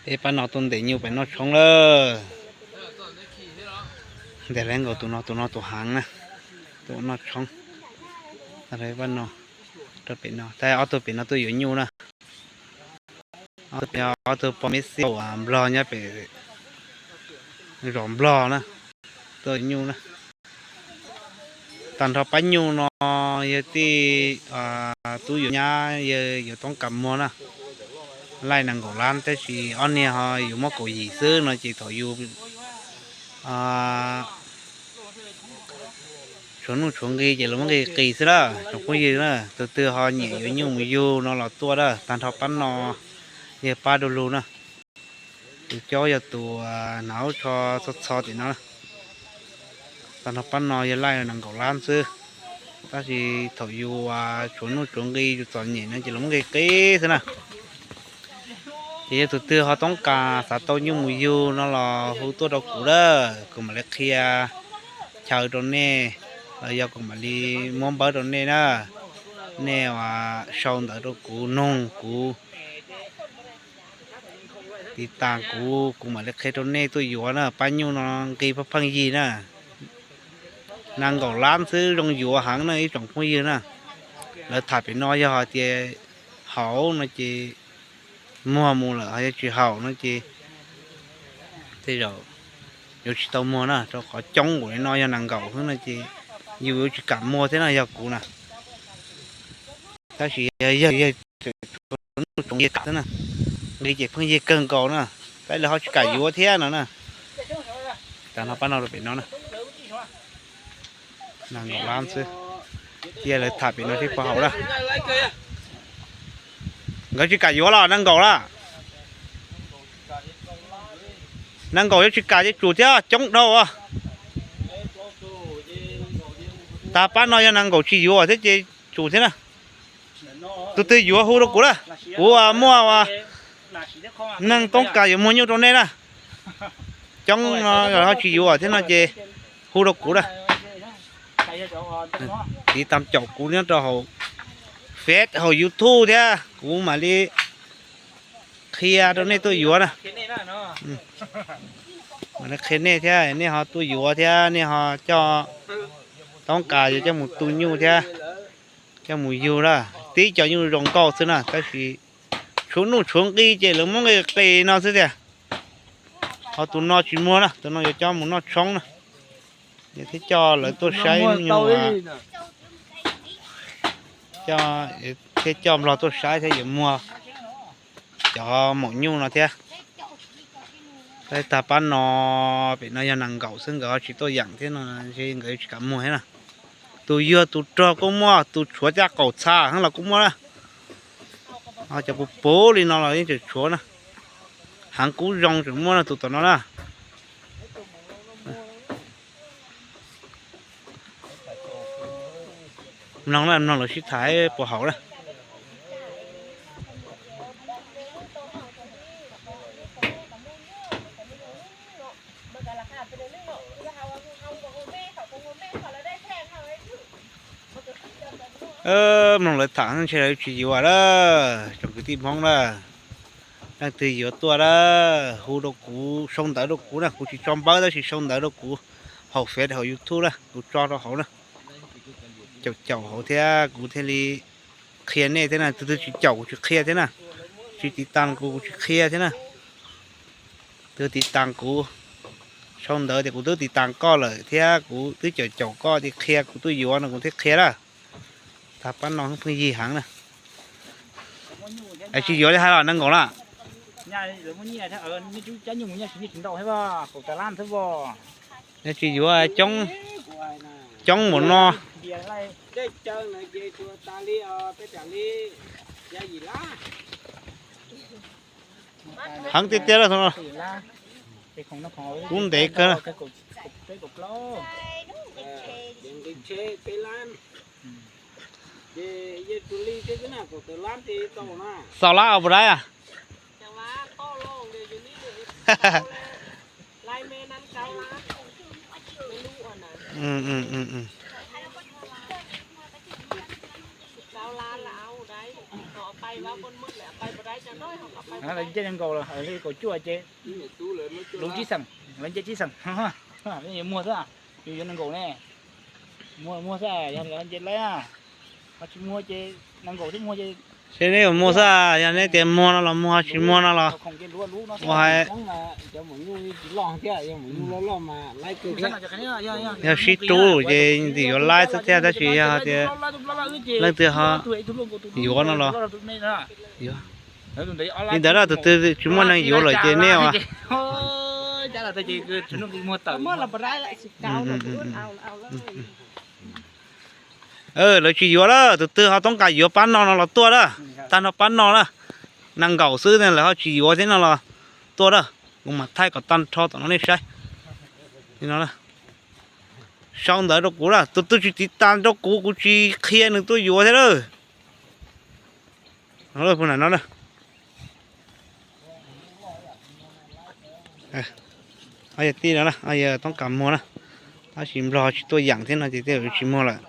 Peb pab no tuaj ntes nyuj pem noj tshoob lawm. Ntes lawv nkaus tus no, tus no tus heev na, tus noj tshoob. Pab no, rau pem no, tag ob tug pem no tuaj yuav nyuj na. Ob tug pog meb xiab uas nplog nyob pem zos nplog na, tuaj yuav nyuj na. Tag nrho pab nyuj no yawg tej tub yuav nyab yawg yuav toob kas muag na, laij nees nkaum lab, tab sis ob niag ho yuav muab kaum yim xwb no ces thaum yus tshuav nuj tshuav nqi ces lawv muab nqi qis xwb na, tsoom phooj ywg na. Tus twg ho nyiam yuav nyuj mus yug no los tuaj na, tag nrho pab no yawg pab du lug na. Tus cob yog tus hnav ub tsho txho txho tim no. Tag nrho pab no yog laij nees nkaum lab xwb, tab sis thaum yus tshuav nuj tshuav nqi yus txom nyem no ces lawv muab nqi qis xwb na. Ces yog tus twg ho toob kas xav tau nyuj mus yug no los hu tuaj rau kuv na, kuv mam li qhia chaw rau nej, los yog kuv mam li muab npawb rau nej na. Nej sau ntawv rau kuv, noog kuv, tiv tas kuv, kuv mam li qhia rau nej tuaj yuav na. Pab nyuj no nqi pheej pheej yig na. Nees nkaum lab xwb, zoo yuav heev na ib tsoom phooj ywg na. Lawv tham pem no yog hais tias haum no ces muag mus lawm, ho yog tsis haum no ces tej zaum yuav tsis tau muag na, rau qhov coob npaum li no yog nees nkaum xwb no ces yus yuav tsis kam muag thiab no yog kuv na. Tab sis yog yawg tshuav nuj tshuav nqi kam xwb na, nqi ces pheej yig kawg nkaus na, tab lawv ho tsis kam yuav thiab no na. Tag no pab no rau pem no na, nees nkaum lab xwb, cia lawv tham pem no seb puas haum na. Nkawd tsis kam yuav los nees nkaum lab. Nees nkaum yuav tsis kam ces tsum thiab, coob dhau. Tag pab no yog nees nkaum tsis yuav thiab ces tsum thiab na. Tus twg yuav hu rau kuv na, kuv muaj neeg toob kas yuav muag nyuj rau nej na. Coob no ho tsis yuav thiab no ces hu rau kuv na. Tiv tas caum kuv nyob rau hauv Face hauv YouTube thiab kuv mam li qhia rau nej tuaj yuav na. Mam li qhia nej thiab nej ho tuaj yuav thiab nej ho coj toob kas yuav coj mus tu nyuj thiab coj mus yug na. Tib co nyuj zoo nkauj xwb na, tab sis tshuav nuj tshuav nqi ces lawv muab nqi qis no xwb tiag. Ho tus no tsis muag na, tus no yuav coj mus noj tshoob na. Thiab coj lawv tuaj saib nyuj, thiab coj nplog tuaj saib thiab yuav muag cov maum nyuj no thiab. Tag pab no, pem no yog nees nkaum xwb, nkawd ho tsis tuaj yeem thiab no, nkawd tsis kam muag thiab na. Tus yuag tus rog kuj muaj, tus tshuav caj qaum txha heev los kuj muaj na. Cov puv puv li no los yeej tseem tshuav na. Heev kub zoo tseem muaj na, tus tom no na. Mloog na, mloog lawv sib tham puas haum na. Mloog lawv tham ntshe lawv tsis yuav lawm tsoom kwv tij Hmoob na. Leej twg yuav tuaj na, hu rau kuv, sau ntawv rau kuv na, kuv tsis tso npawb tab sis sau ntawv rau kuv hauv Face hauv YouTube na, kuv tso rau hauv na. Caum caum hauv thiab kuv thiaj li qhia nej thiab na, tus twg tsis caum kuv tsis qhia thiab na, tsis tiv tas kuv kuv tsis qhia thiab na. Twb tiv tas kuv, sau ntawv tias kuv twb tiv tas koj lawm thiab kuv twb caum caum koj tias qhia kuv tuaj yuav no kuv thiaj qhia na. Tag pab no pheej yig heev na. Es tsis yuav li hais los nees nkaum na. Tsis yuav, coob npaum no. Heev tiag tiag lawm. Kub ntev kawg. Xaus lab os puas dab? Lawv nce nees nkaum los kaum cuaj ces lub tsib xeem, lawv nce tsib xeem, yuav muag xwb, yuav nees nkaum ne, muag muag xwb, yog lawv nce laib, ho tsis muag ces nees nkaum twb muag ces. Seb neb yuav muag xwb, yog neb tias muag no los muag, tsis muag no los ua hais. Yog sib rub ces ntxim yuav laib xwb thiab, tab sis yog tias leej twg ho yuav no los yuav. Li ntawd tus twg tsis muaj neeg yuav lawm ces neb lawv tsis yuav lawm, tus twg ho toob kas yuav pab no no los tuaj lawm, tag no pab no lawm, nees nkaum xwb lawv ho tsis yuav thiab no los tuaj lawm, kuv mam thaij kom tag nrho tom no nej saib. Sau ntawv rau kuv lawm, tus twg tsis tiv tas rau kuv, kuv tsis qhia nws tuaj yuav thiab lawm. No, yog tij no, yog toob kas muag na, tab sis nplog tsis tuaj yeem thiab no ces tej zaum tsis muag lawm.